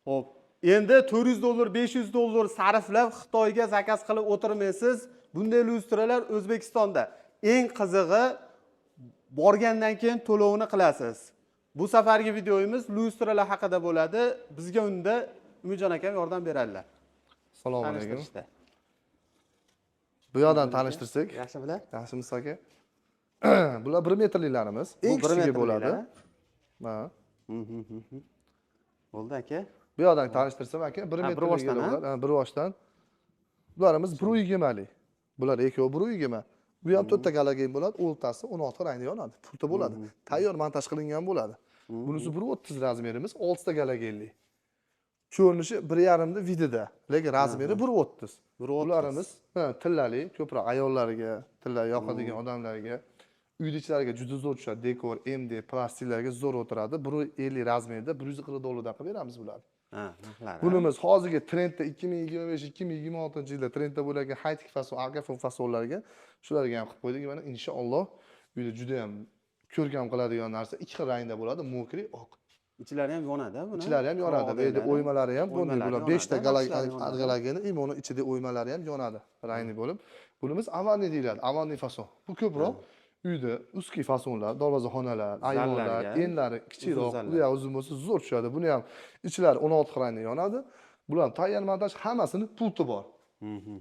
Xo'p, endi $400, $500 sarflab Xitoyga заказ qilib o'tirmaysiz. Bunday lyustralar O'zbekistonda. Eng qizig'i, borgandan keyin to'lovini qilasiz. Bu safargi videomiz lyustralar haqida bo'ladi. Bizga unda Umidjon akam yordam beradilar. Assalomu alaykum. Tanishtirishda. Bu yoqdan tanishtirsak. Yaxshimilar? Yaxshimisiz, aka? Bular 1 metrliklarimiz. Bu Eng bir kichigi metrliklar, bo'ladi. a? Ha. Bo'ldi, aka. Bu yoqdan tanishtirsam, aka, 1 Ha, bir metrlik voshdan, ha? bular. Ha, bir voshdan. Bularimiz 1,20 lik. Bular ikkovi 1,20. Bu ham to'rtta galogen bo'ladi, o'rtasi 16 rangda yonadi. Pulti bo'ladi. Tayyor montaj qilingan bo'ladi. Bunisi 1,30 размер imiz, 6 ta galogenli. Ko'rinishi 1,5 da вид ida, lekin размер i 1,30. 1,30. Bularimiz, ha, tillali, ko'proq ayollarga, tilla yoqadigan odamlarga, uyda ichlariga juda zo'r tushadi. Dekor, MD, plastiklarga zo'r o'tiradi. 1,50 размер da 140 dollardan qilib beramiz bularni. Ha, narxlari. Bunimiz hozirgi trendda 2025, 2026 yilda trendda bo'lgan high-tech fason, agafon fasonlarga, shularga ham qilib qo'ydik. Mana, inshaalloh, uyda juda ham ko'rkam qiladigan narsa. Ikki xil rangda bo'ladi, мокрый, oq. Ichlari ham yonadi buni. Ichlari ham yonadi. Bu yerda o'ymalari ham bunday O'ymalari bo'ladi. 5 ta yonadi, naqshlari yonadi. Galogeni и uni ichida o'ymalari ham yonadi. Rangli bo'lib. Bunimiz avanniy deyiladi, avanniy fason. Bu ko'proq uyda узкий fasonlar, darvozaxonalar, ayvonlar, Zallarga. Enlari kichikroq, Uzun zallar. Bu ham uzun bo'lsa zo'r tushadi. Buni ham ichlari 16 rangda yonadi. Bular ham tayyor montaj, hammasini pulti bor.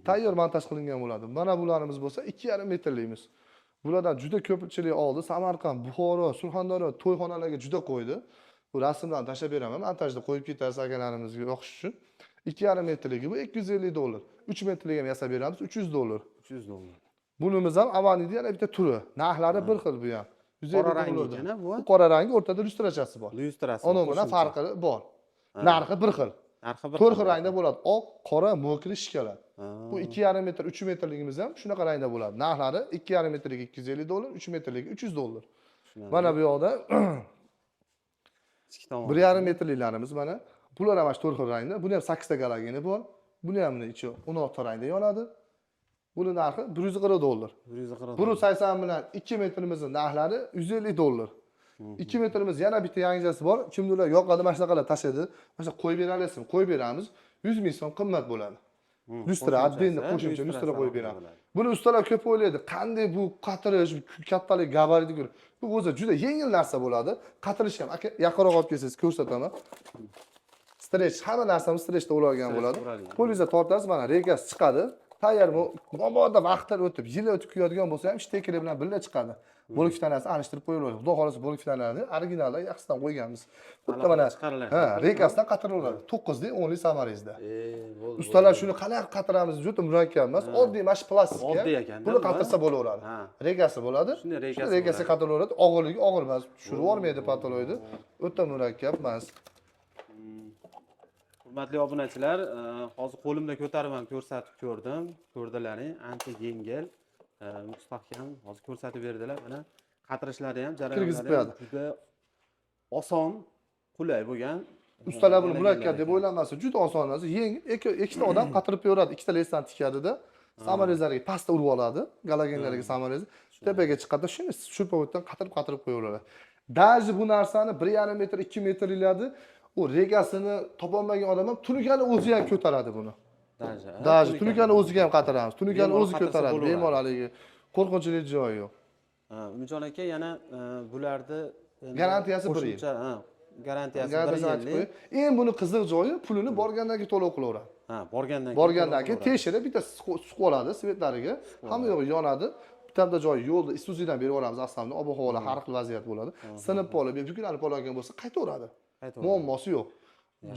Tayyor montaj qilingan bo'ladi. Mana bularimiz bo'lsa 2,5 metrlikimiz. Bulardan juda ko'pchilik oldi. Samarqand, Buxoro, Surxondaryo to'yxonalarga juda qo'ydi. Bu rasmlarni tashlab beraman. Montajda qo'yib ketasiz akalarimizga yoqish uchun. 2,5 metrligi bu 250 dollar. 3 metrlik ham yasab beramiz, 300 dollar. 300 dollar. Bunimiz ham avaniyni yana bitta turi. Narxlari bir xil bu ham. 150 Qora rangi dollardan. ekan, bu? Bu qora rangi, o'rtada lyustrachasi bor. Lyustrasi. Anavi bilan qo'shimcha. farqi bor. Narxi bir xil. Narxi bir To'rt xil rangda bo'ladi. Oq, qora, мокрый, shokolad. Ha. Bu 2,5 metr, 3 metrligimiz ham shunaqa rangda bo'ladi. Narxlari 2,5 metrligi 250 dollar, 3 metrligi 300 dollar. Tushunarli. Mana bu yoqda Ikki tomon. 1,5 metrliklarimiz mana. Bular ham mana shu to'rt xil rangda. Buni ham 8 ta galogeni bor. Buni ham ichi 16 rangda yonadi. Buni narxi 140 dollar. 140. 1,80 bilan 2 metrimizni narxlari 150 dollar. 2 metrimiz yana bitta yangichasi bor. Kimdirlar yoqadi, mana shunaqalar tashlaydi. Mana shu qo'yib bera olasizmi? Qo'yib beramiz. 100 ming so'm qimmat bo'ladi. Lyustra отдельно qo'shimcha lyustra qo'yib beramiz. Buni ustalar ko'p o'ylaydi. Qanday bu qatirish, kattalik, gabarit ko'rib. Bu o'zi juda yengil narsa bo'ladi. Qatirish ham, aka, yaqinroq olib kelsangiz ko'rsataman. Stretch, hamma narsamiz stretchda o'ralgan Stretch bo'ladi. o'ralgan. Qo'lingizda tortasiz, mana reykasi chiqadi. Tayyor bu mabodo vaqtlar o'tib, yil o'tib kuyadigan bo'lsa ham shtekerlar bilan birga chiqadi. Bo'lak tanasi alishtirib qo'yaveradi. Xudo xohlasa, bo'lak tanalarini originalda yaxshisidan qo'yganmiz. Xuddi mana chiqariladi. Ha, reykasidan qatiraveradi. 9 lik, 10 lik samarangizda. E, bo'ldi. Ustalar shuni qanaqa qatiramiz, juda murakkab emas. Oddiy mana shu plastik. Oddiy ekanda Buni bu, qatirsa bo'laveradi. Ha. Reykasi bo'ladi. Shunday reykasi Shunday reykasiga bo'ladi. qatiraveradi. Og'irligi og'ir emas, tushirib yubormaydi потолок ni. O'ta murakkab emas. Hurmatli obunachilar, hozir qo'limda ko'tarib ham ko'rsatib ko'rdim. Ko'rdilaring, ancha yengil, mustahkam. Hozir ko'rsatib berdilar. Mana qatirishlari ham, Kirgizib jarayonlari ham qo'yadi. juda oson, qulay bo'lgan. Ustalar buni Yana murakkab deb ekan. o'ylamasin. Juda oson narsa. Yengil, ikkita odam qatirib qo'yaveradi. Ikkita леска ni tikadida. Саморез larga pastda urib oladi. Galogenlarga саморез. Tepaga chiqadi, shuni шуруповёрт dan qatirib qatirib qo'yaveradi. Даже bu narsani 1,5 metr, 2 metrliklarni u reykasini topolmagan odam ham tunukani o'zi ham ko'taradi buni. Даже, ha, Даже tunukani. tunukani o'ziga ham qatiramiz. Tunukani Bemalol o'zi qatirsa ko'taradi. bo'laveradi. Bemalol haligi qo'rqinchli joyi yo'q. Ha, Umidjon aka, yana bularni endi Garantiyasi bir yil. qo'shimcha, ha, garantiyasi bir Garantiyasini aytib yillik. qo'yay. Eng buni qiziq joyi, pulini borgandan keyin to'lov qilaveradi. Ha, borgandan keyin Borgandan keyin to'lov qilaveradi. tekshirib, bitta suqib oladi свет lariga. Hamma yog'i yonadi. Bitta joyi yo'lda Isuzu'dan berib yuboramiz aslida. Ob havolar har xil vaziyat bo'ladi. Sinib qolib, buklanib qolgan bo'lsa, qaytaveradi. Qaytaveradi. Muammosi yo'q.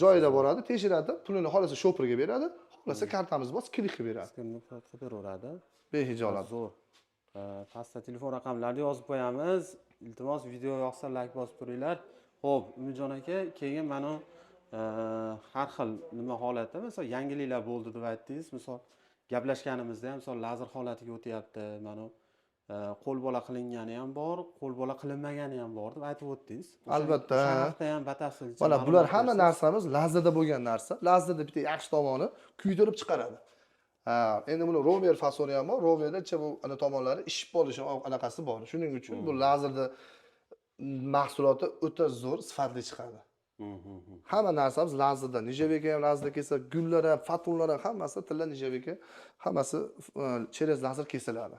Joyida boradi, tekshiradi, pulini xohlasa shoferga beradi, xohlasa kartamiz bor, скидка qilib beradi. Скидка qilib beraveradi. Behijolat. Zo'r. Pastda telefon raqamlarini yozib qo'yamiz. Iltimos, video yoqsa, layk bosib turinglar. Xo'p, Umidjon aka, keyin mana har xil nima holatda, misol, yangiliklar bo'ldi deb aytdingiz. Misol, gaplashganimizda ham, misol, lazer holatiga o'tyapti. Mana qo'lbola qilingani ham bor, qo'lbola qilinmagani ham bor deb aytib o'tdingiz. Albatta. O'sha haqda ham batafsil Mana bular ma'lumot hamma bersangiz. Narsamiz lazerda bo'lgan narsa. Lazerda bitta yaxshi tomoni, kuydirib chiqaradi. Ha, endi buni rover fasoni ham bor. Roverda icha bu ana tomonlari ishib qolishi anaqasi bor. Shuning uchun bu lazerda mahsuloti o'ta zo'r, sifatli chiqadi. Hamma narsamiz lazerda. Нержавейка ham lazerda kesiladi, gullar ham, fatunlar ham, hammasi tilla нержавейка, hammasi через lazer kesiladi.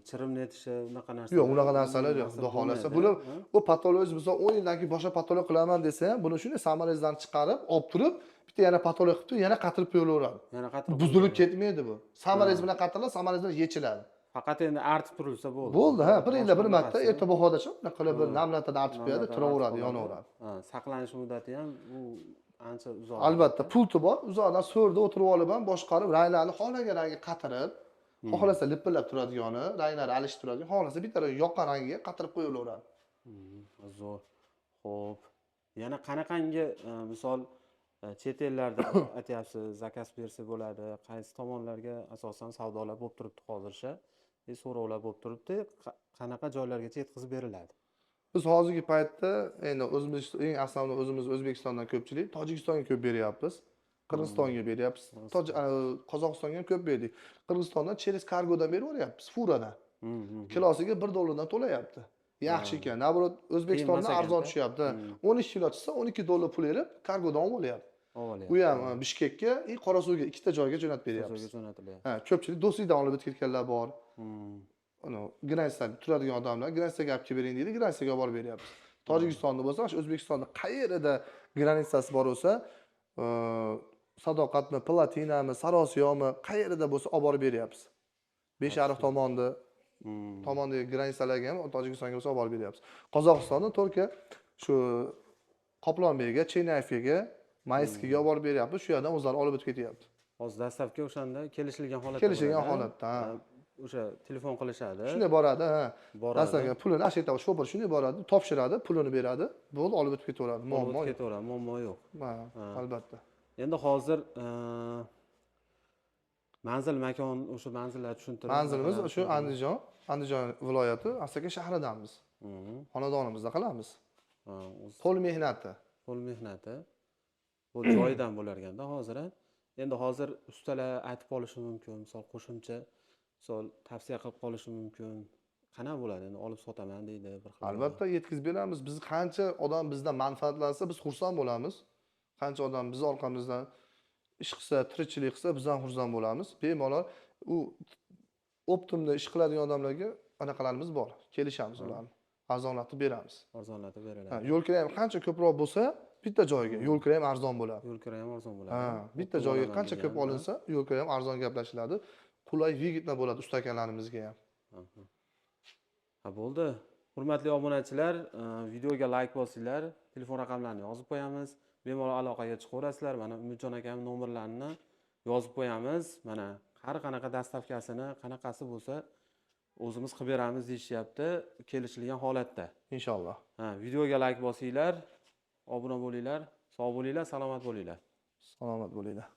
Chirim netishi, unaqa narsalar? Yo'q, unaqa narsalar yo'q, narsa xudo xohlasa. bo'lmaydi, Buni ha? bu patolog, misol, 10 yildan keyin boshqa patolog qilaman desa ham, buni shunday саморез dan chiqarib, olib turib, bitta yana patolog qilib turib, yana qatirib qo'yaveradi. Yana qatirib Buzilib qo'yaveradi. ketmaydi bu. Саморез bilan qatiriladi, саморез bilan yechiladi. Faqat endi artib turilsa bo'ldi. Bo'ldi, ha, bir yilda bir Boshqa marta bunaqasi- erta bahordacha bunaqa qilib bir namlatadan artib qo'yadi, Namlatadan turaveradi, artib qoladi. yonaveradi. Ha, saqlanish muddati ham u ancha uzoq. Albatta, pulti bor. Uzoqdan so'rda o'tirib olib ham boshqarib, ranglarni xohlagan rangga qatirib, xohlasa lipillab turadigani, ranglari alishib turadigan, xohlasa bitta yoqqan rangiga qatirib qo'yaveradi. Zo'r. Xo'p. Yana qanaqangi misol, chet ellarda aytyapsiz, заказ bersa bo'ladi. Qaysi tomonlarga asosan savdolar bo'lib turibdi hozircha? So'rovlar bo'lib turibdi. Qanaqa joylargacha yetkazib beriladi? Biz hozirgi paytda endi o'zimiz eng основной o'zimiz O'zbekistondan ko'pchilik Tojikistonga ko'p beryapmiz. Qirg'izistonga beryapmiz. Qozog'istonga ham ko'p berdik. Qirg'izistondan через kargodan berib yuboryapmiz, furadan. Kilosiga 1 dollardan to'layapti. Yaxshi ekan. Наоборот, O'zbekistondan Qiyin emas arzon ekanda. tushyapti. 12 kilo tushsa, 12 dollar pul berib, kargodan olib olyapti. Olib U ham Bishkekka и Qorasuvga ikkita joyga jo'natib beryapmiz. Joyga jo'natilyapti. Ha, ko'pchilik Do'stlikdan olib o'tib ketganlar bor. Uni граница da turadigan odamlar граница ga olib kelib bering deydi, граница ga olib borib beryapmiz. Tojikistonda bo'lsa, shu O'zbekistonda qayerida граница si bor bo'lsa, Sadoqatmi, Palatinami, Sarosiyomi, qayerida bo'lsa olib borib beryapmiz. Beshariq tomonni tomondagi граница larga ham, Tojikistonga bo'lsa olib borib beryapmiz. Qozog'istonda только shu Qoplonbekga, Chernyaevga, Mayskiga olib borib beryapmiz. Shu yerdan o'zlari olib o'tib ketyapti. Hozir dastlabki o'shanda kelishilgan holatda Kelishilgan bo'ladi, holatda, ha. Ha, o'sha telefon qilishadi. Shunday boradi, ha. Boradi. Dastlabki pulini ana shu yerda shopir shunday boradi, topshiradi, pulini beradi, bo'ldi, olib o'tib ketaveradi. Olib Muammo o'tib yo'q. ketaveradi, muammo yo'q. Ha, albatta. Endi hozir manzil makon, o'sha manzillar tushuntirib. Manzilimiz masalan, shu Andijon, Andijon viloyati, Asaka shahridamiz. Xonadonimizda qilamiz. Ha, o'zi Qo'l mehnati. Qo'l mehnati. Bu joyidan bo'lar ekanda hozir. A? Endi hozir ustalar aytib qolishi mumkin, misol qo'shimcha, misol tavsiya qilib qolishi mumkin. Qanaqa bo'ladi? Endi olib sotaman deydi bir xil. Albatta yetkazib beramiz. Biz qancha odam bizdan manfaatlansa, biz xursand bo'lamiz. Qancha odam biz orqamizdan ish qilsa, tirikchilik qilsa, biz ham xursand bo'lamiz. Bemalol u оптом da ish qiladigan odamlarga anaqalarimiz bor. Kelishamiz ularni. Arzonlatib beramiz. Arzonlatib beriladi. Ha, yo'l kira ham qancha ko'proq bo'lsa, bitta joyga yo'l kira ham arzon bo'ladi. Yo'l kira ham arzon bo'ladi. Ha, bitta Оптом joyga olaman qancha ko'p degan, olinsa, yo'l kira ham arzon gaplashiladi. Qulay, выгодно bo'ladi usta akalarimizga ham. Ha. Ha, bo'ldi. Hurmatli obunachilar, videoga layk bosinglar, telefon raqamlarini yozib qo'yamiz. Bemalol aloqaga chiqaverasizlar. Mana Umidjon akam nomerlarini yozib qo'yamiz. Mana har qanaqa доставка sini, qanaqasi bo'lsa o'zimiz qilib beramiz deyishyapti, kelishilgan holatda. Inshaalloh. Ha, videoga layk bosinglar, obuna bo'linglar, sog' bo'linglar, salomat bo'linglar. Salomat bo'linglar.